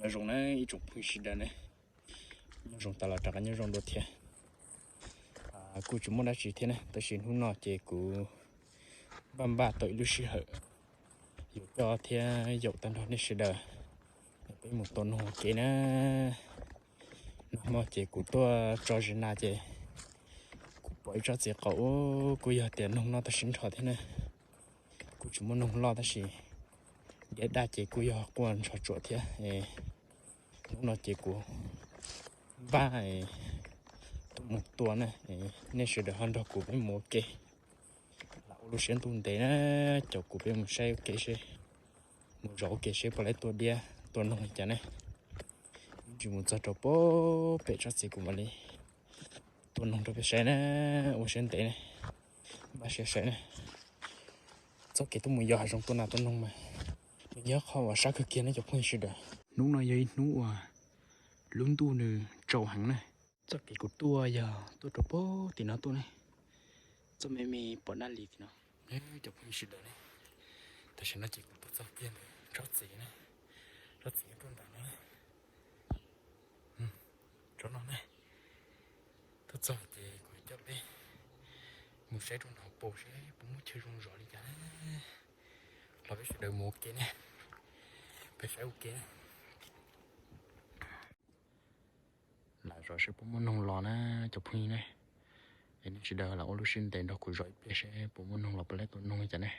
Nyob zoo na ib tsoom phooj ywg sawv daws na, nyob zoo tas los rov qab nyob zoo dua thiab. Kuj tsis muaj dab tsi thiab na, tab sis hnub no ces kuv npaj npaj tau ib lub sij hawm yuav coj thiab yaum tag nrho nej sawv daws, peb mus tua noog ua ke na. Nag hmo ces kuv tuaj tso zis nas ces kuv pom ib tsob txiv qaub, kuj yog tias noog noj tau sib nrho thiab na. Kuj tsis muaj noog loj tab sis diav daj ces kuj yog quaj nrov tsuam thiab. Hnub no ces kuv npaj tuaj mus tua na, nej sawv daws ho nrog kuv peb mus ua ke. Lam ua lub siab ntuj ntev na, caum kuv peb mus saib ua ke seb, mus zov ua ke seb puas laib tua diab tua noog li cas ne. Ib ntsis mus txog rau pem tsob txiv kuv mam li tua noog rau peb saib na, ua siab ntev ne, npaj siab saib na. Txoj kev tuaj mus yos hav zoov tua nas tua noog mas nws yog qhov uas sab kawg kiag ne cov phooj ywg sawv daws. Hnub no yog ib hnub uas lub ntuj nws tsaus heev na. Txoj kev kuv tuaj yog tuaj rau pem tim no tuaj ne, txoj me me pom daj li tim no. Cov phooj ywg sawv daws ne, tam sim no ces kuv tuaj txog kiag ntawm tsob txiv ne, tsob txiv tuaj ntawm no, tsob no ne. Tuaj txog ces kuv coj peb mus saib rau nram pem seb puas muaj chaw zoo zov li cas. Los peb sawv daws mus ua ke ne, peb saib ua ke. Lam zov seb puas muaj noog los na cov phooj ywg ne. Es nej sawv daws lam ua lub siab ntev nrog kuv zov ib pliag seb puas muaj noog los puas laib tua noog li cas ne.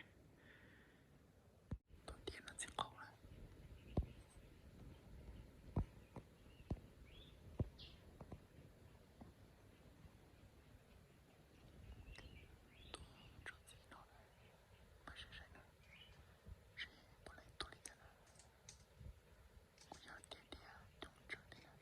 Tua diav no txiv qaub lawm. Tua tsob txiv no, pab saib saib na, seb puas laib tua li cas na. Kuj yog tias diav coob tsawv thiab.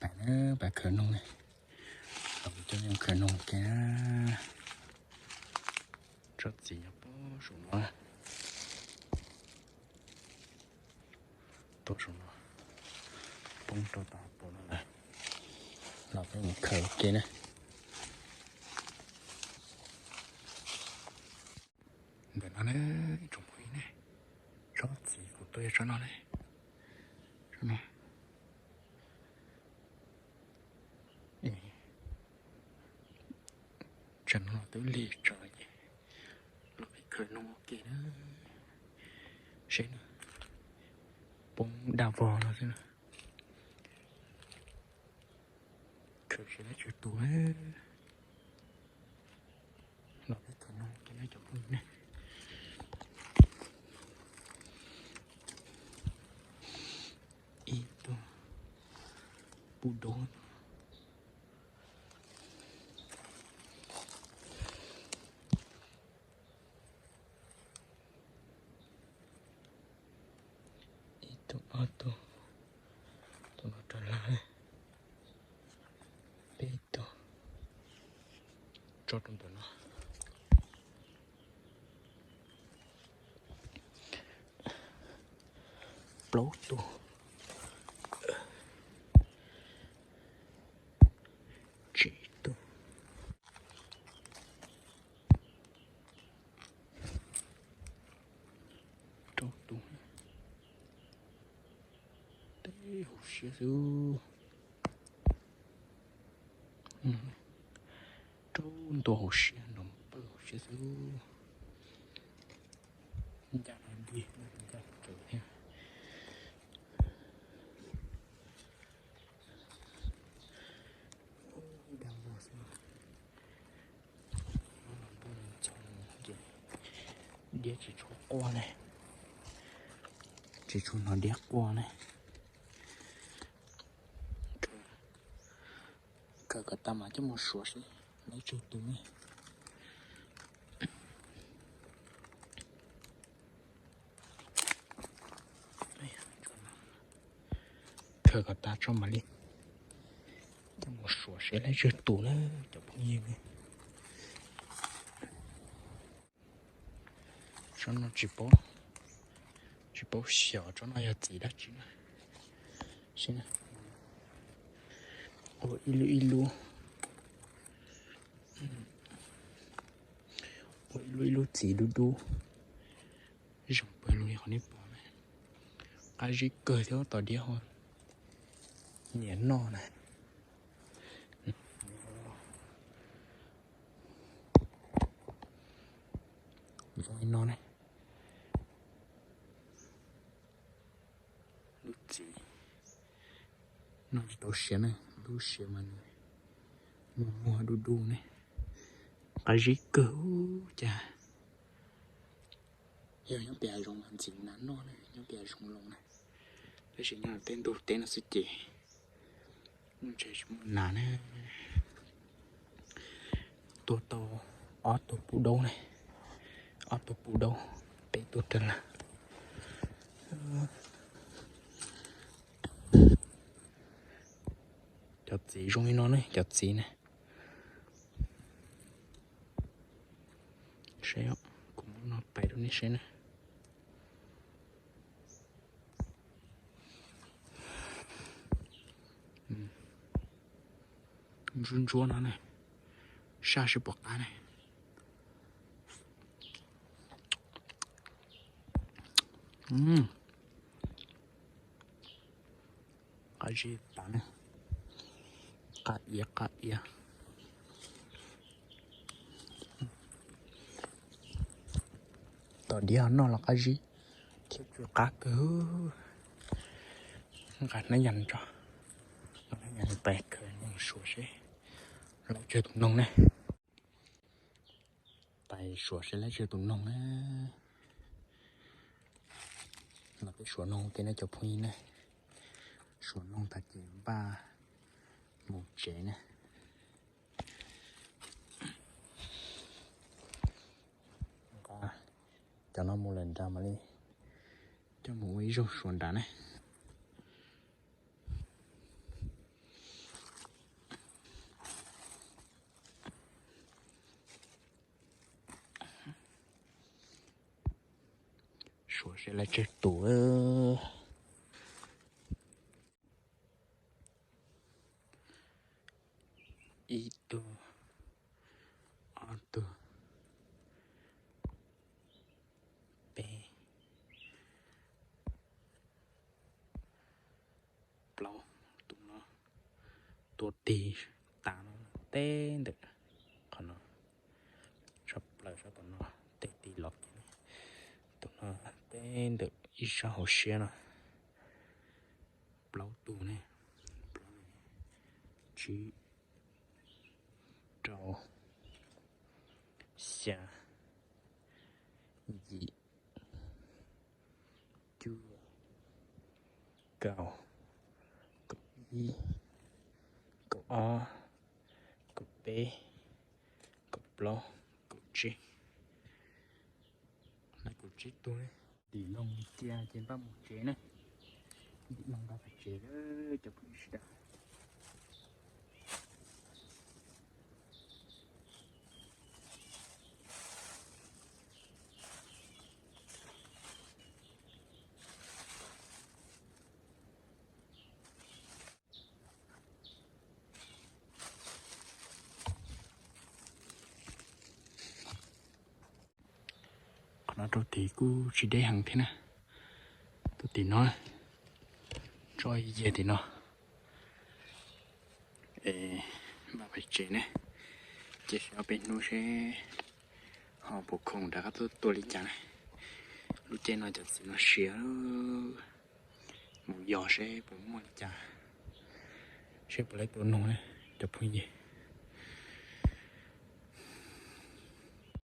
Pas khaws noog ne, los kuv coj nej mus khaws noog ke na. Tsob txiv nyob poob saum no, tuaj saum no, poob rau tau pus no lawm, los peb mus khaws ke na. Ntawm no ne, tsoom phooj ywg ne, tsob txiv kuv tuaj yog tsob no ne, tsob no. Tsam no los twb lig tso ces los peb khaws noog ua ke na, seb na, poob daj vog no xwb na. Khaws seb lab tsw tus na, los peb khaws noog ke na cov phooj ywg ne. Ib tug pub dub. Ib tug, ob tug, tus no rov lawm, peb tug, tso rau ntawm no. Plaub tug, tsib tug, rau tus, teb hauv siab xwb, rau ntua hauv siab, nrov pawg hauv siab xwb. Ncaj no dig ncaj kawg thiab. Diab tsis tshua quaj ne, tsis tshua hnov diab quaj ne. Khaws kom tas mas coj mus suav seb lab tsw tus ne. Khaws kom tas tso mam li coj mus suav seb lab tsw tus na cov phooj ywg ne. Tsob no tsis paub, tsis paub xyov tsob no yog txiv dab tsi na. Ua ib lub ib lub, ua ib lub ib lub txiv dub dub, zoo pawg lug li qhov nej pom na. Qab zib kawg thiab, tom diab ho nyiam noj na. Zoo li no ne. Lub txiv no tsis tau siav na, lub siav mas nws muag muag dub dub ne. Qab zib kawg cas. Yog nyob pliag zoo mas ntxim nas noj na, nyob pliag zoo loo na. Tab sis nyob tej ntug teb no xwb ces muaj ntses tsis muaj nas na. Tua tau ob tug pub daub ne, ob tug pub daub, peb tug rag laj. Cov txiv zoo li no ne, cov txiv ne. Seb, kuv muab no pais rau nej seb na. Ntsuab ntsuab no ne, saj sib puas qab ne. Qab zib tas ne, qab iav qab iav. Tom diav ho noj los qab zib thiab tsw qab kawg. Nqa hnab yas tso, hnab yas pais khaws noog suav seb lab tsw tus noog ne. Pais suav seb lab tsw tus noog na. Los peb suav noog ua ke na cov phooj ywg na. Suav noog tas ces npaj mus tsev na. Nqa cov no mus lawm nrad mam li coj mus ua ib zaug suav nrad na. Suav seb lawv tsawg tus. Ib tug, ob tug, peb, plaub tus no tuaj tig tas no teb ntawm qhov no, sab plaws sab tom no, tej tig los tus no teb ntawm ib sab hauv siab no. Plaub tus ne, plaub, tsib, rau, xya, yim, cuaj, kaum, kaum ib, kaum ob, kaum peb, kaum plaub, kaum tsib. Kaum tsib tug. Ntim no cia ces npaj mus tsev na. Ntim no npaj mus tsev lawm cov phooj ywg sawv daws. Qhov no rau tid kuj tsis deb heev thiab na. Tuaj tim no, tso yag tim no. Npaj pais tsev ne, cia seb ob peb hnub seb ho puas khoom rov qab tuaj tua li cas na. Lub caij no cov txiv no siav, mus yos seb puas muaj li cas, seb puas laib tua noog na cov phooj ywg.